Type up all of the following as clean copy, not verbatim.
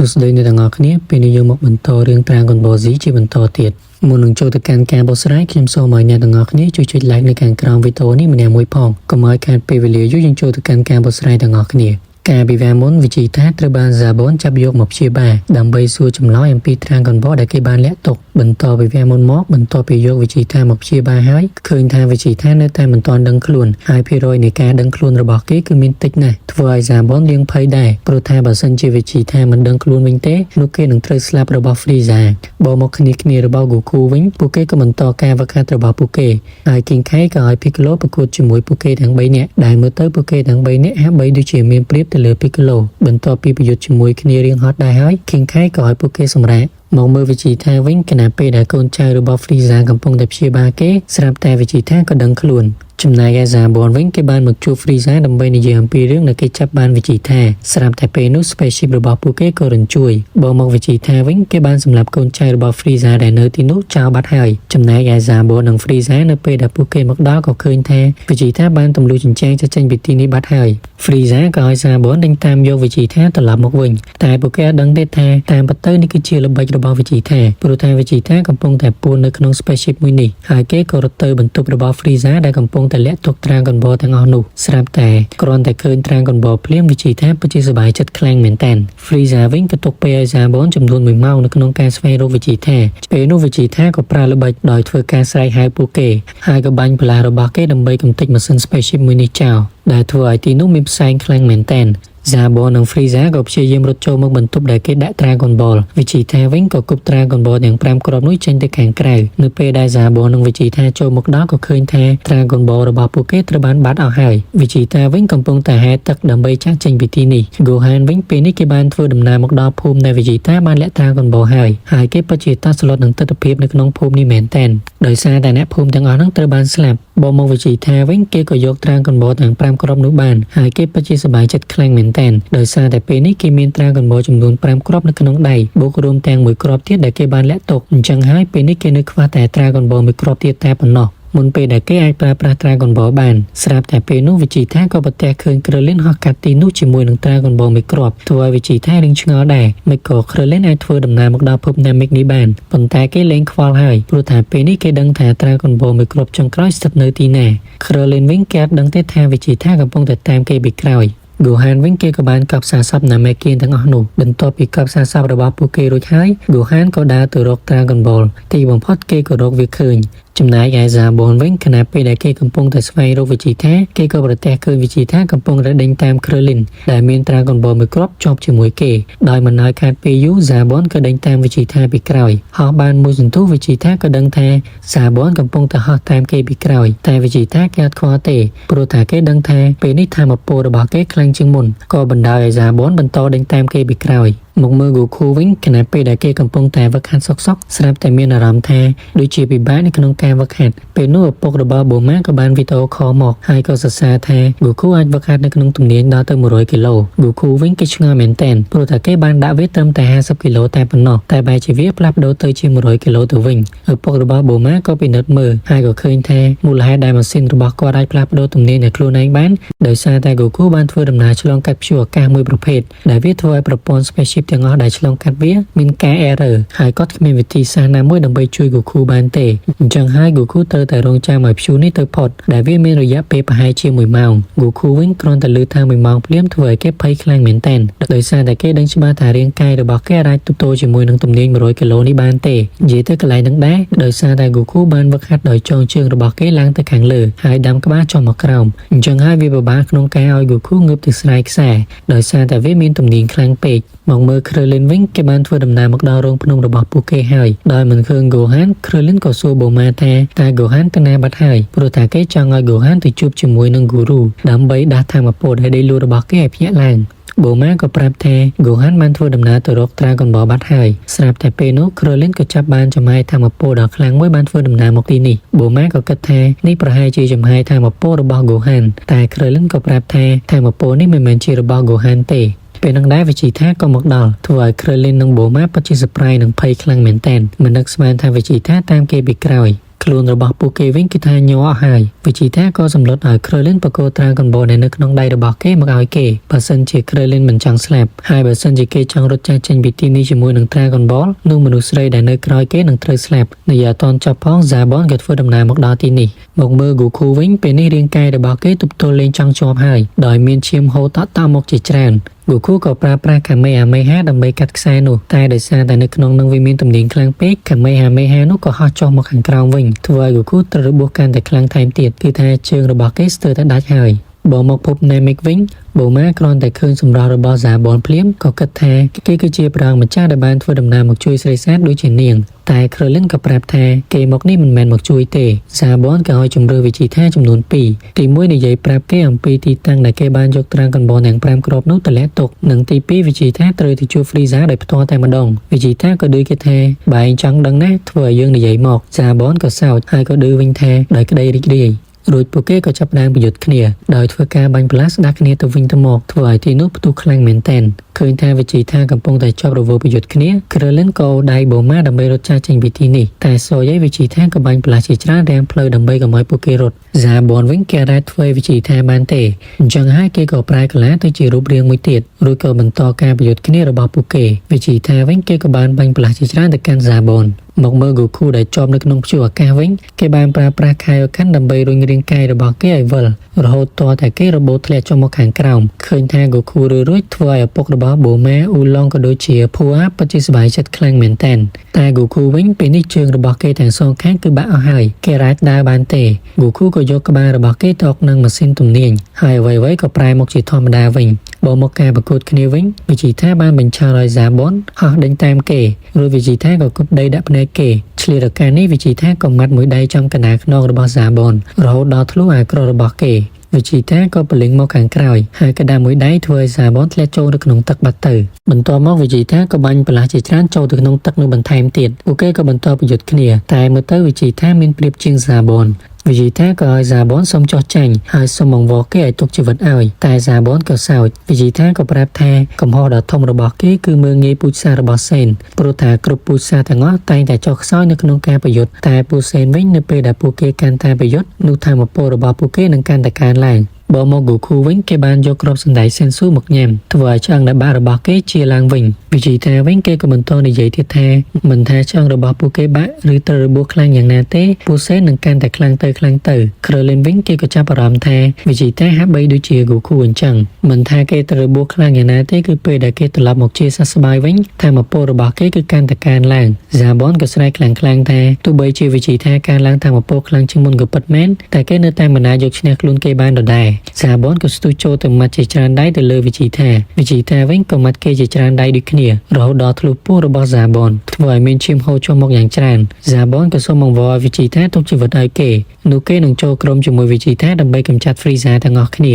ួស្តីអ្នកទាំងអស់គ្នាពេលនេះយើងមកបន្តរឿង Dragon Ball Z ជាបន្តទៀតមុននឹងចូលទៅកាន់ការបកស្រាយខ្ញុំសូមឲ្យអ្នកទាំងអស់គ្នាជួយចុច like នៅខាងក្រោមវីដេអូនេះម្នាក់មួយផងកុំឲ្យខាតពេលវេលាយូរយើងចូលទៅកាន់ការបកស្រាយទាំងអស់គ្នាកាលពីវគ្គមុនវិជីតាត្រូវបានហ្សាបនចាប់យកមកព្យាបាលដើម្បីសួរចម្លើយអំពី Dragon Ball ដែលគេបានលាក់ទុកបន្តពីវគ្គមុនមកបន្ទាប់ពីយកវិជីតាមកព្យាបាលហើយឃើញថាវិជីតានៅតែមិនទាន់ដឹងខ្លួនហើយភាគរយនៃការដឹងខ្លួនរបស់គេគឺមានតិចណាស់ធ្វើឲ្យហ្សាបនរៀងភ័យដែរព្រោះថាបើសិនជាវិជីតាមិនដឹងខ្លួនវិញទេនោះគេនឹងត្រូវស្លាប់របស់ Frieza បើមកគ្នាគ្នារបស់ Goku វិញពួកគេក៏បន្តការវឹកហាត់របស់ពួកគេហើយ King Kai ក៏ឲ្យ Piccolo ប្រកួតជាមួយពួកគេទាំង3នាក់ដែលមើលទៅពួកគេទាំង3នាក់ហាក់បីដូចជាមានប្រៀបទៅលើ Piccolo បន្ទាប់ពីប្រយុទ្ធជាមួយគ្នារៀងហត់ដែរហើយ King Kai ក៏ឲ្យពួកគេសម្រាកមកមើលវិជីថាវិញខណៈពេលដែលកូនចៅរបស់ Frieza កំពុងតែព្យាបាលគេស្រាប់តែវិជីថាក៏ដឹងខ្លួនចំណែកឯហ្សាបនវិញគេបានមកជួប Frieza ដើម្បីនិយាយអំពីរឿងដែលគេចាប់បានវិជីថាស្រាប់តែពេលនោះ spaceship របស់ពួកគេក៏រញ្ជួយបើមកវិជីថាវិញគេបានសម្លាប់កូនចៅរបស់ Frieza ដែលនៅទីនោះចោលបាត់ហើយចំណែកឯហ្សាបននិង Frieza នៅពេលដែលពួកគេមកដល់ក៏ឃើញថាវិជីថាបានទម្លុះជញ្ជាំងចាចេញពីទីនេះបាត់ហើយ Frieza ក៏ឲ្យហ្សាបនដេញតាមយកវិជីថាត្រឡប់មកវិញតែពួកគេអត់ដឹងទេថាតាមពិតទៅនេះគឺជាល្បិចរបស់វិជីថាព្រោះថាវិជីថាកំពុងតែពួននៅក្នុង spaceship មួយនេះហើយគេក៏រត់ទៅបន្ទប់របស់ Frieza ដែលកំពុងតែលាក់ទុក Dragon Ball ទាំងអស់នោះស្រាប់តែគ្រាន់តែឃើញ Dragon Ball ភ្លាមវិជីថាពិតជាសប្បាយចិត្តខ្លាំងមែនទែន Frieza វិញក៏ទុកពេលឲ្យហ្សាបនចំនួន1ម៉ោងនៅក្នុងការស្វែងរកវិជីថាពេលនោះវិជីថាក៏ប្រើល្បិចដោយធ្វើការស្រែកហៅពួកគេហើយក៏បាញ់ផ្លារបស់គេដើម្បីកម្ទេចម៉ាស៊ីន spaceship មួយនេះចោលដែលធ្វើឲ្យទីនោះមានផ្សែងខ្លាំងមែនទែនហ្សាបននិង Frieza ក៏ព្យាយាមរត់ចូលមកបន្ទប់ដែលគេដាក់ Dragon Ball វិជីថាវិញក៏គប់ Dragon Ball ទាំង5គ្រាប់នោះចេញទៅខាងក្រៅនៅពេលដែលហ្សាបននិងវិជីថាចូលមកដល់ក៏ឃើញថា Dragon Ball របស់ពួកគេត្រូវបានបាត់អស់ហើយវិជីតាវិញកំពុងតែហែទឹកដើម្បីចាក់ចេញពីទីនេះ Gohan វិញពេលនេះគេបានធ្វើដំណើរមកដល់ភូមិដែលវិជីតាបានលាក់ Dragon Ball ហើយហើយគេពិតជាតក់ស្លុតនឹងទស្សនភាពនៅក្នុងភូមិនេះមែនទែនដោយសារតែអ្នកភូមិទាំងអស់ហ្នឹងត្រូវបានស្លាប់បើមកវិជីថាវិញគេក៏យក Dragon Ball ទាំង5គ្រាប់នោះបានហើយគេពិតជាសប្បាយចិត្តខ្លាំងមែនទែនដោយសារតែពេលនេះគេមាន Dragon Ball ចំនួន5គ្រាប់នៅក្នុងដៃបូករួមទាំងមួយគ្រាប់ទៀតដែលគេបានលាក់ទុកអញ្ចឹងហើយពេលនេះគេនៅខ្វះតែ Dragon Ball មួយគ្រាប់ទៀតតែប៉ុណ្ណោះមុនពេលដែលគេអាចប្រើប្រាស់ Dragon Ball បានស្រាប់តែពេលនោះវិជីថាក៏ប្រទះឃើញ Krillin ហោះកាត់ទីនោះជាមួយនឹង Dragon Ball មួយគ្រាប់ធ្វើឲ្យវិជីថារៀងឆ្ងល់ដែរមិនក៏ Krillin អាចធ្វើដំណើរមកដល់ភព Namek នេះបានប៉ុន្តែគេលែងខ្វល់ហើយព្រោះថាពេលនេះគេដឹងថា Dragon Ball មួយគ្រាប់ចុងក្រោយស្ថិតនៅទីណា Krillin វិញគេអត់ដឹងទេថាវិជីថាកំពុងតែតាមគេពីក្រោយ Gohan វិញគេក៏បានកប់សាកសព Namekian ទាំងអស់នោះបន្ទាប់ពីកប់សាកសពរបស់ពួកគេរួចហើយ Gohan ក៏ដើរទៅរក Dragon Ball ទីបំផុតគេក៏រកវាឃើញចំណែកឯ Zabon វិញខណៈពេលដែលគេកំពុងតែស្វែងរកវិជីថាគេក៏ប្រទះឃើញវិជីថាកំពុងតែដេញតាម Krillin ដែលមាន Dragon Ball មួយគ្រាប់ជាប់ជាមួយគេដោយមិនឲ្យខាតពេលយូរ Zabon ក៏ដេញតាមវិជីថាពីក្រោយហោះបានមួយសន្ទុះវិជីថាក៏ដឹងថា Zabon កំពុងតែហោះតាមគេពីក្រោយតែវិជីថាគេអត់ខ្វល់ទេព្រោះថាគេដឹងថាពេលនេះថាមពលរបស់គេខ្លាំងជាងមុនក៏បណ្ដោយឲ្យ Zabon បន្តដេញតាមគេពីក្រោយមកមើល Goku វិញខណៈពេលដែលគេកំពុងតែវឹកហាត់សុកសុកស្រាប់តែមានអារម្មណ៍ថាដូចជាពិបាកនៅក្នុងការវឹកហាត់ពេលនោះឪពុករបស់បូម៉ាក៏បានវីដេអូ call មកហើយក៏សរសើរថា Goku អាចវឹកហាត់នៅក្នុងទំនាញដល់ទៅ100គីឡូ Goku វិញគេឆ្ងល់មែនទែនព្រោះថាគេបានដាក់វាត្រឹមតែ50គីឡូតែប៉ុណ្ណោះតែបែរជាវាផ្លាស់ប្ដូរទៅជា100គីឡូទៅវិញឪពុករបស់បូម៉ាក៏ពិនិត្យមើលហើយក៏ឃើញថាមូលហេតុដែលម៉ាស៊ីនរបស់គាត់អាចផ្លាស់ប្ដូរទំនាញដោយខ្លួនឯងបានដោយសារតែ Goku បានធ្វើដំណើរឆ្លងកាត់ព្យុះអាកាសមួយប្រភេទដែលវាធ្វើឲ្យប្រព័ន្ធ spaceship ទាំងអស់ដែលឆ្លងកាត់វាមានការ error ហើយគាត់គ្មានវិធីសាស្ត្រណាមួយដើម្បីជួយ Goku បានទេអញ្ចឹងហើយ Goku ត្រូវតែរងចាំឲ្យព្យុះនេះទៅផុតដែលវាមានរយៈពេលប្រហែលជា1ម៉ោង Goku វិញគ្រាន់តែឮថា1ម៉ោងភ្លាមធ្វើឲ្យគេភ័យខ្លាំងមែនទែនដោយសារតែគេដឹងច្បាស់ថារាងកាយរបស់គេអាចទទួលជាមួយនឹងទំនាញ100គីឡូនេះបានទេនិយាយទៅកន្លែងនឹងដែរដោយសារតែ Goku បានវឹកហាត់ដោយចងជើងរបស់គេឡើងទៅខាងលើហើយដាំក្បាលចុះមកក្រោមអញ្ចឹងហើយវាពិបាកក្នុងការឲ្យ Goku ងើបទៅស្រាយខ្សែដោយសារតែវាមានទំនាញខ្លាំងពេកមកមើល Krillin វិញគេបានធ្វើដំណើរមកដល់រោងភ្នំរបស់ពួកគេហើយដោយមិនឃើញ Gohan Krillin ក៏សួរបូម៉ាថាតើ Gohan ទៅណាបាត់ហើយព្រោះថាគេចង់ឲ្យ Gohan ទៅជួបជាមួយនឹង Guru ដើម្បីដាស់ថាមពលដែលដីលូរបស់គេឲ្យភ្ញាក់ឡើងបូម៉ាក៏ប្រាប់ថា Gohan បានធ្វើដំណើរទៅរក Dragon Ball បាត់ហើយស្រាប់តែពេលនោះ Krillin ក៏ចាប់បានចំហាយថាមពលដ៏ខ្លាំងមួយបានធ្វើដំណើរមកទីនេះបូម៉ាក៏គិតថានេះប្រហែលជាចំហាយថាមពលរបស់ Gohan តែ Krillin ក៏ប្រាប់ថាថាមពលនេះមិនមែនជារបស់ Gohan ទេពេលនឹងដែរវិជីថាក៏មកដល់ធ្វើឲ្យ Krillin និងបូម៉ាពិតជា surprise និងភ័យខ្លាំងមែនទែនមិននឹកស្មានថាវិជីថាតាមគេពីក្រោយ។ ខ្លួនរបស់ពួកគេវិញគឺថាញ័រអស់ហើយវិជីតាក៏សម្លុតឲ្យ Krillin ប្រគល់ Dragon Ball ដែលនៅក្នុងដៃរបស់គេមកឲ្យគេបើសិនជា Krillin មិនចង់ស្លាប់ហើយបើសិនជាគេចង់រត់ចាស់ចេញពីទីនេះជាមួយនឹង Dragon Ball នោះមនុស្សស្រីដែលនៅក្រោយគេនឹងត្រូវស្លាប់និយាយអត់ទាន់ចប់ផង Zabon ក៏ធ្វើដំណើរមកដល់ទីនេះមកមើល Goku វិញពេលនេះរាងកាយរបស់គេទប់ទល់លេងចង់ជាប់ហើយដោយមានឈាមហូរតក់តមកជាច្រើន Goku ក៏ប្រើប្រាស់ Kamehameha ដើម្បីកាត់ខ្សែនោះតែដោយសារតែនៅក្នុងនឹងវាមានទំនាញខ្លាំងពេក Kamehameha នោះក៏ហោះចុះមកខាងក្រោមវិញធ្វើឲ្យ Goku ត្រូវរបួសកាន់តែខ្លាំងថែមទៀតគឺថាជើងរបស់គេស្ទើរតែដាច់ហើយបើមកភព Namek វិញបូម៉ាគ្រាន់តែឃើញសម្រស់របស់សាបនភ្លាមក៏គិតថាគេគឺជាព្រះអង្គម្ចាស់ដែលបានធ្វើដំណើរមកជួយស្រីសាទដូចជានាងតែ Krillin ក៏ប្រាប់ថាគេមកនេះមិនមែនមកជួយទេសាបនក៏ឲ្យជំរឿវិជីថាចំនួន2ទី1និយាយប្រាប់គេអំពីទីតាំងដែលគេបានយក Dragon Ball ទាំង5គ្រាប់នោះតម្លាក់ទុកនិងទី2វិជីថាត្រូវទៅជួប Frieza ដោយផ្ទាល់តែម្ដងវិជីថាក៏ឌឺគេថាបើឯងចង់ដឹងណាស់ធ្វើឲ្យយើងនិយាយមកសាបនក៏សោចហើយក៏ឌឺវិញថាដោយក្តីរីករាយរួចពួកគេក៏ចាប់ផ្ដើមប្រយុទ្ធគ្នាដោយធ្វើការបាញ់ប្លាស្ដាស់គ្នាទៅវិញទៅមកធ្វើឲ្យទីនោះផ្ទុះខ្លាំងមែនទែនឃើញថាវិជីថាកំពុងតែជាប់រវល់ប្រយុទ្ធគ្នា Krillin ក៏ដៃបូម៉ាដើម្បីរត់ចាស់ចេញពីទីនេះតែសូយឯវិជីថាក៏បាញ់ប្លាសជាច្រើនរាំងផ្លូវដើម្បីកុំឲ្យពួកគេរត់សាបនវិញគេអាចធ្វើវិជីថាបានទេអញ្ចឹងហើយគេក៏ប្រែកាឡាទៅជារូបរាងមួយទៀតរួចក៏បន្តការប្រយុទ្ធគ្នារបស់ពួកគេវិជីថាវិញគេក៏បានបាញ់ប្លាសជាច្រើនទៅកាន់សាបនមកមើល Goku ដែលជាប់នៅក្នុងព្យុះអាកាសវិញគេបានប្រើប្រាស់ Kaioken ដើម្បីរុញរាងកាយរបស់គេឲ្យវិលរហូតទាល់តែគេរបូតធ្លាក់ចុះមកខាងក្រោមឃើញថា Goku រឿយរួចធ្វើឲ្យឪពុករបស់ Bulma អ៊ូឡុងក៏ដូចជា Pua ពិតជាសប្បាយចិត្តខ្លាំងមែនទែនតែ Goku វិញពេលនេះជើងរបស់គេទាំងសងខាងគឺបាក់អស់ហើយគេអាចដើរបានទេ Goku ក៏យកក្បាលរបស់គេទៅនឹងម៉ាស៊ីនទំនាញហើយអ្វីៗក៏ប្រែមកជាធម្មតាវិញបើមកការប្រកួតគ្នាវិញវិជីថាបានបញ្ឆោតឲ្យសាបនហោះដេញតាមគេរួចវិជីថាក៏គប់ដីដាក់ភ្នែកគេឆ្លៀតឱកាសនេះវិជីថាក៏ម៉ាត់មួយដៃចំកណ្ដាលខ្នងរបស់សាបនរហូតដល់ធ្លុះអាក្ររបស់គេវិជីតាក៏បលិងមកខាងក្រោយហើយក៏ដាក់មួយដៃធ្វើឲ្យសាបនធ្លាក់ចូលទៅក្នុងទឹកបាត់ទៅបន្ទាប់មកវិជីតាក៏បាញ់ប្រឡាស់ជាច្រើនចូលទៅក្នុងទឹកនោះបន្ថែមទៀតពួកគេក៏បន្តប្រយុទ្ធគ្នាតែមើលទៅវិជីតាមានប្រៀបជាងសាបនវិជីតាក៏ឲ្យសាបនសុំចោះចាញ់ហើយសុំអង្វរគេឲ្យទុកជីវិតឲ្យតែសាបនក៏សោចវិជីតាក៏ប្រាប់ថាកំហុសដ៏ធំរបស់គេគឺមើលងាយពូជសាសន៍របស់សេនព្រោះថាគ្រប់ពូជសាសន៍ទាំងអស់តែងតែចុះខ្សោយនៅក្នុងការប្រយុទ្ធតែពូសេនវិញនៅពេលដែលពួកគេកាន់តែប្រយុទ្ធនោះធម៌ពលរបស់ពួកគេនឹងកាន់តែកើនឡើងបើមក Goku វិញគេបានយកគ្រាប់សណ្តែក Senzu មកញ៉ាំធ្វើឲ្យឆ្អឹងដែលបាក់របស់គេជាឡើងវិញវិជីតាវិញគេក៏បន្តនិយាយទៀតថាមិនថាឆ្អឹងរបស់ពួកគេបាក់ឬត្រូវរបួសខ្លាំងយ៉ាងណាទេពួកសេននឹងកាន់តែខ្លាំងទៅខ្លាំងទៅ Krillin វិញគេក៏ចាប់អារម្មណ៍ថាវិជីតាហាក់បីដូចជា Goku អញ្ចឹងមិនថាគេត្រូវរបួសខ្លាំងយ៉ាងណាទេគឺពេលដែលគេត្រឡប់មកជាសះស្បើយវិញធម៌ពលរបស់គេគឺកាន់តែកើនឡើង Zabon ក៏ស្រែកខ្លាំងៗថាទោះបីជាវិជីតាកើនឡើងធម៌ពលខ្លាំងជាងមុនក៏ពិតមែនតែគេនៅតែមិនអាចយកឈ្នះខ្លួនគេបានដដែលសាបនក៏ស្ទុះចូលទៅម៉ាត់ជាច្រើនដៃទៅលើវិជីតាវិជីតាវិញក៏ម៉ាត់គេជាច្រើនដៃដូចគ្នារហូតដល់ធ្លុះពោះរបស់សាបនធ្វើឲ្យមានឈាមហូរចុះមកយ៉ាងច្រើនសាបនក៏សូមអង្វរឲ្យវិជីតាទុកជីវិតឲ្យគេនោះគេនឹងចូលក្រុមជាមួយវិជីតាដើម្បីកម្ចាត់ Frieza ទាំងអស់គ្នា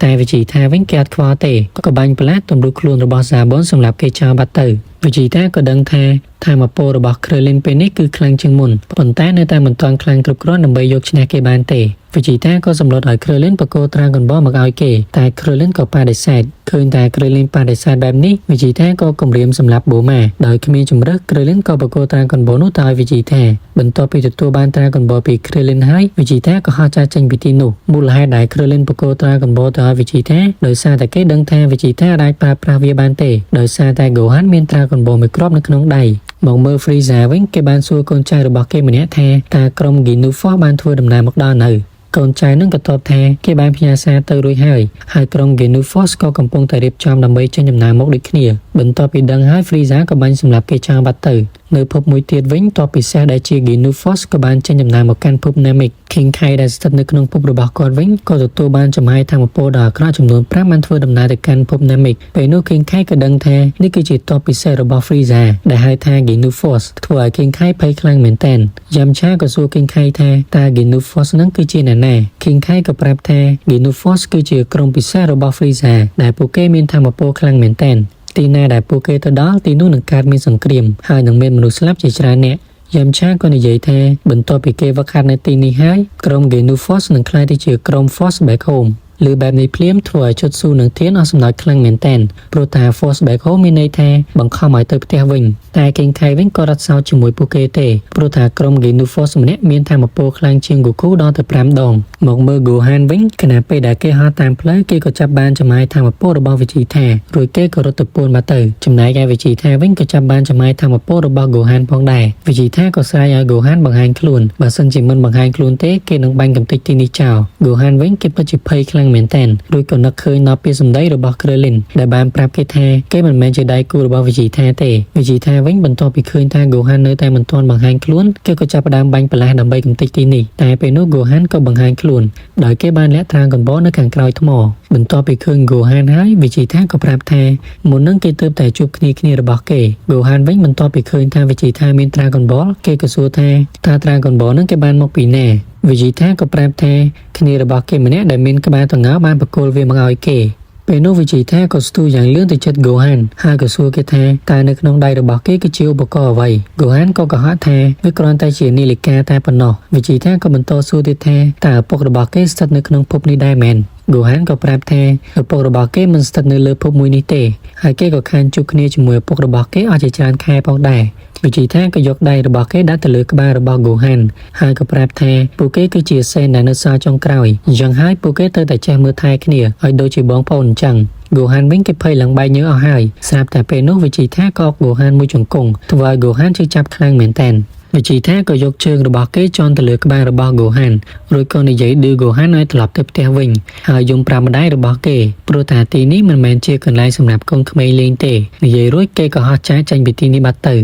តែវិជីតាវិញគេអត់ខ្វល់ទេក៏បាញ់ផ្លាតទម្រុះខ្លួនរបស់សាបនសម្រាប់គេចោលបាត់ទៅវិជីតាក៏ដឹងថាធម៌ពលរបស់ Krillin ពេលនេះគឺខ្លាំងជាងមុនប៉ុន្តែនៅតែមិនទាន់ខ្លាំងគ្រប់គ្រាន់ដើម្បីយកឈ្នះគេបានទេវិជីតាក៏សម្លុតឲ្យ Krillin ប្រគល់ Dragon Ball មកឲ្យគេតែ Krillin ក៏បដិសេធឃើញតែ Krillin បដិសេធបែបនេះវិជីតាក៏គំរាមសម្លាប់បូម៉ាដោយគ្មានជំរើស Krillin ក៏ប្រគល់ Dragon Ball នោះទៅឲ្យវិជីតាបន្ទាប់ពីទទួលបាន Dragon Ball ពី Krillin ហើយវិជីតាក៏ហោះចាចេញពីទីនោះមូលហេតុដែល Krillin ប្រគល់ Dragon Ball ទៅឲ្យវិជីតាដោយសារតែគេដឹងថាវិជីតាអាចប្រើប្រាស់វាបានទេដោយសារតែ Gohan មាន Dragon Ball មួយគ្រាប់នៅក្នុងដៃមកមើល Frieza វិញគេបានសួរកូនចៅរបស់គេម្នាក់ថាតើក្រុម Ginyu Force បានធ្វើដំណើរមកដល់នៅកូនចៅនឹងក៏តបថាគេបានផ្ញើសារទៅរួចហើយហើយក្រុម Ginyu Force ក៏កំពុងតែរៀបចំដើម្បីចេញដំណើរមកដូចគ្នាបន្ទាប់ពីដឹងហើយ Frieza ក៏បាញ់សម្លាប់គេចោលបាត់ទៅនៅភពមួយទៀតវិញតបពិសេសដែលជា Ginyu Force ក៏បានចេញដំណើរមកកាន់ភព Namek King Kai ដែលស្ថិតនៅក្នុងភពរបស់គាត់វិញក៏ទទួលបានចំហាយធម៌ពលដ៏អាក្រក់ចំនួន5បានធ្វើដំណើរទៅកាន់ភព Namek ពេលនោះ King Kai ក៏ដឹងថានេះគឺជាតបពិសេសរបស់ Frieza ដែលហៅថា Ginyu Force ធ្វើឲ្យ King Kai ភ័យខ្លាំងមែនទែនយ៉ាំឆាក៏សួរ King Kai ថាតើ Ginyu Force ហ្នឹងគឺជាអ្នកណា King Kai ក៏ប្រាប់ថា Ginyu Force គឺជាក្រុមពិសេសរបស់ Frieza ដែលពួកគេមានធម៌ពលខ្លាំងមែនទែនទីណាដែលពួកគេទៅដល់ទីនោះនឹងកើតមានសង្គ្រាមហើយនឹងមានមនុស្សស្លាប់ជាច្រើនអ្នកយ៉ាំឆាក៏និយាយថាបន្ទាប់ពីគេវឹកហាត់នៅទីនេះហើយក្រុម Ginyu Force នឹងក្លាយទៅជាក្រុម Force Back Home។ ឬបែបនេះភ្លាមធ្វើឲ្យជុតស៊ូនឹងធានអស់សំណើចខ្លាំងមែនទែនព្រោះថា Force Back Home មានន័យថាបង្ខំឲ្យទៅផ្ទះវិញតែកេងខៃវិញក៏រត់សោតជាមួយពួកគេទេព្រោះថាក្រុម Ginyu Force ម្នាក់មានថាមពលខ្លាំងជាង Goku ដល់ទៅ5ដងមកមើល Gohan វិញខណៈពេលដែលគេហោះតាមផ្លូវគេក៏ចាប់បានចំហាយថាមពលរបស់វិជីថារួចគេក៏រត់ទៅពួនមកទៅចំណែកឯវិជីថាវិញក៏ចាប់បានចំហាយថាមពលរបស់ Gohan ផងដែរវិជីថាក៏ស្រែកឲ្យ Gohan បង្ហាញខ្លួនបើសិនជាមិនបង្ហាញខ្លួនទេគេនឹងបាញ់កំទេចទីនេះចោល Gohan វិញគេពិតជាភ័យខ្លាំងមែនទែនរួចក៏នឹកឃើញដល់ពាក្យសម្ដីរបស់ Krillin ដែលបានប្រាប់គេថាគេមិនមែនជាដៃគូរបស់វិជីថាទេវិជីថាវិញបន្ទាប់ពីឃើញថា Gohan នៅតែមិនទាន់បង្ហាញខ្លួនគេក៏ចាប់ផ្ដើមបាញ់ប្រឡាស់ដើម្បីកំទេចទីនេះតែពេលនោះ Gohan ក៏បង្ហាញខ្លួនដោយគេបានលាក់Dragon Ball នៅខាងក្រោយថ្មបន្ទាប់ពីឃើញ Gohan ហើយវិជីថាក៏ប្រាប់ថាមុននឹងគេទើបតែជួបគ្នាគ្នារបស់គេ Gohan វិញបន្ទាប់ពីឃើញថាវិជីថាមាន Dragon Ball គេក៏សួរថាតើ Dragon Ball នឹងគេបានមកពីណាវិជីថាក៏ប្រាប់ថាគ្នារបស់គេម្នាក់ដែលមានក្បាលតងើបានប្រគល់វាមកឲ្យគេពេលនោះវិជីថាក៏ស្ទូយ៉ាងលឿនទៅចិត្ត Gohan ហើយក៏សួរគេថាតើនៅក្នុងដៃរបស់គេគឺជាឧបករណ៍អ្វី Gohan ក៏កុហកថាវាគ្រាន់តែជានាឡិកាតែប៉ុណ្ណោះវិជីថាក៏បន្តសួរទៀតថាតើឪពុករបស់គេស្ថិតនៅក្នុងភពនេះដែរមែន Gohan ក៏ប្រាប់ថាឪពុករបស់គេមិនស្ថិតនៅលើភពមួយនេះទេហើយគេក៏ខានជួបគ្នាជាមួយឪពុករបស់គេអស់ជាច្រើនខែផងដែរវិជីថាក៏យកដៃរបស់គេដាក់ទៅលើក្បាលរបស់ Gohan ហើយក៏ប្រាប់ថាពួកគេគឺជាសេនដែលនៅសល់ចុងក្រោយអញ្ចឹងហើយពួកគេត្រូវតែចេះមើលថែគ្នាឲ្យដូចជាបងប្អូនអញ្ចឹង Gohan វិញគេភ័យឡើងបែកញើសអស់ហើយស្រាប់តែពេលនោះវិជីថាក៏ Gohan មួយជង្គង់ធ្វើឲ្យ Gohan ឈឺចាប់ខ្លាំងមែនទែនវិជីថាក៏យកជើងរបស់គេជន់ទៅលើក្បាលរបស់ Gohan រួចក៏និយាយឌឺ Gohan ឲ្យត្រឡប់ទៅផ្ទះវិញហើយយំប្រាប់ម្ដាយរបស់គេព្រោះថាទីនេះមិនមែនជាកន្លែងសម្រាប់កូនក្មេងលេងទេនិយាយរួចគេក៏ហោះចាកចេញពីទីនេះបាត់ទៅ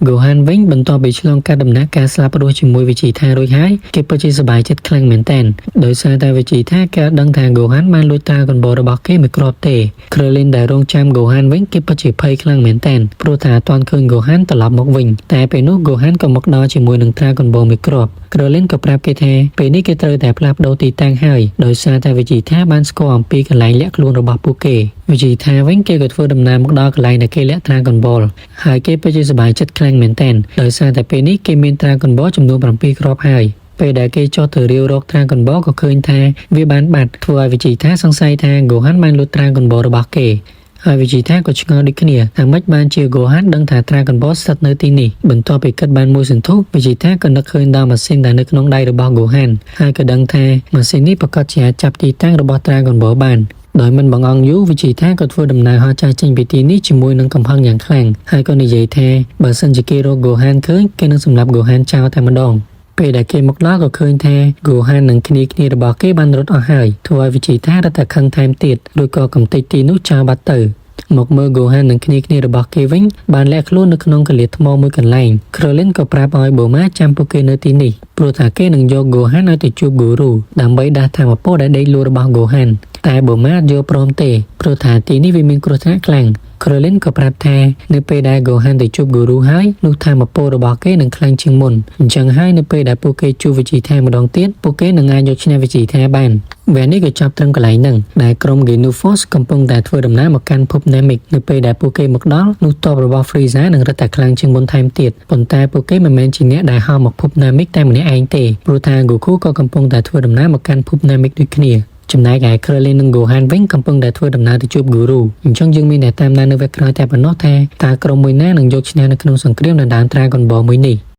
Gohan វិញបន្ទាប់ពីឆ្លងកាត់ដំណាក់កាលស្លាប់រស់ជាមួយវិជីថារួចហើយគេពិតជាសប្បាយចិត្តខ្លាំងមែនទែនដោយសារតែវិជីថាគេដឹងថា Gohan បានលួច Dragon Ball របស់គេមួយគ្រាប់ទេ Krillin ដែលរងចាំ Gohan វិញគេពិតជាភ័យខ្លាំងមែនទែនព្រោះថាអត់ទាន់ឃើញ Gohan ត្រឡប់មកវិញតែពេលនោះ Gohan ក៏មកដល់ជាមួយនឹង Dragon Ball មួយគ្រាប់ Krillin ក៏ប្រាប់គេថាពេលនេះគេត្រូវតែផ្លាស់ប្ដូរទីតាំងហើយដោយសារតែវិជីថាបានស្គាល់អំពីកន្លែងលាក់ខ្លួនរបស់ពួកគេវិជីថាវិញគេក៏ធ្វើដំណើរមកដល់កន្លែងដែលគេលាក់ Dragon Ball ហើយគេពិតជាសប្បាយចិត្តខ្លាំងមែនទែនដោយសារតែពេលនេះគេមាន Dragon Ball ចំនួន7គ្រាប់ហើយពេលដែលគេចុះទៅរាវរក Dragon Ball ក៏ឃើញថាវាបានបាត់ធ្វើឲ្យវិជីថាសង្ស័យថា Gohan បានលួច Dragon Ball របស់គេហើយវិជីថាក៏ឆ្ងល់ដូចគ្នាថាម៉េចបានជា Gohan ដឹងថា Dragon Ball ស្ថិតនៅទីនេះបន្ទាប់ពីគិតបានមួយសន្ទុះវិជីថាក៏នឹកឃើញដល់ម៉ាស៊ីនដែលនៅក្នុងដៃរបស់ Gohan ហើយក៏ដឹងថាម៉ាស៊ីននេះប្រាកដជាអាចចាប់ទីតាំងរបស់ Dragon Ball បានដោយមិនបង្អង់យូរវិជីថាក៏ធ្វើដំណើរហោះចាស់ចេញពីទីនេះជាមួយនឹងកំហឹងយ៉ាងខ្លាំងហើយក៏និយាយថាបើសិនជាគេរក Gohan ឃើញគេនឹងសម្លាប់ Gohan ចោលតែម្ដងពេលដែលគេមកដល់ក៏ឃើញថា Gohan និងគ្នាគ្នារបស់គេបានរត់អស់ហើយធ្វើឲ្យវិជីថារត់តែខឹងថែមទៀតរួចក៏កំទេចទីនោះចោលបាត់ទៅមកមើល Gohan និងគ្នាគ្នារបស់គេវិញបានលាក់ខ្លួននៅក្នុងកលៀតថ្មមួយកន្លែង Krillin ក៏ប្រាប់ឲ្យ Bulma ចាំពួកគេនៅទីនេះព្រោះថាគេនឹងយក Gohan ឲ្យទៅជួប Guru ដើម្បីដាស់ថាមពលដែលដេកលក់របស់ Gohan តែ Bulma អត់យល់ព្រមទេព្រោះថាទីនេះវាមានគ្រោះថ្នាក់ខ្លាំង Krillin ក៏ប្រាប់ថានៅពេលដែល Gohan ទៅជួប Guru ហើយនោះថាមពលរបស់គេនឹងខ្លាំងជាងមុនអញ្ចឹងហើយនៅពេលដែលពួកគេជួបវិជីថាម្ដងទៀតពួកគេនឹងអាចយកឈ្នះវិជីថាបានវគ្គនេះក៏ចាប់ត្រឹមកន្លែងហ្នឹងដែលក្រុម Ginyu Force កំពុងតែធ្វើដំណើរមកកាន់ភព Namek នៅពេលដែលពួកគេមកដល់នោះទ័ពរបស់ Frieza នឹងរឹតតែខ្លាំងជាងមុនថែមទៀតប៉ុន្តែពួកគេមិនមែនជាអ្នកដែលហោះមកភព Namek តែម្នាក់ឯងទេព្រោះថា Goku ក៏កំពុងតែធ្វើដំណើរមកកាន់ភព Namek ដូចគ្នាចំណែកឯ Krillin និង Gohan វិញកំពុងតែធ្វើដំណើរទៅជួប Guru អញ្ចឹងយើងមានតែតាមដាននៅវគ្គក្រោយតែប៉ុណ្ណោះថាតើក្រុមមួយណានឹងយកឈ្នះនៅក្នុងសង្គ្រាមដណ្ដើម Dragon Ball មួយនេះ។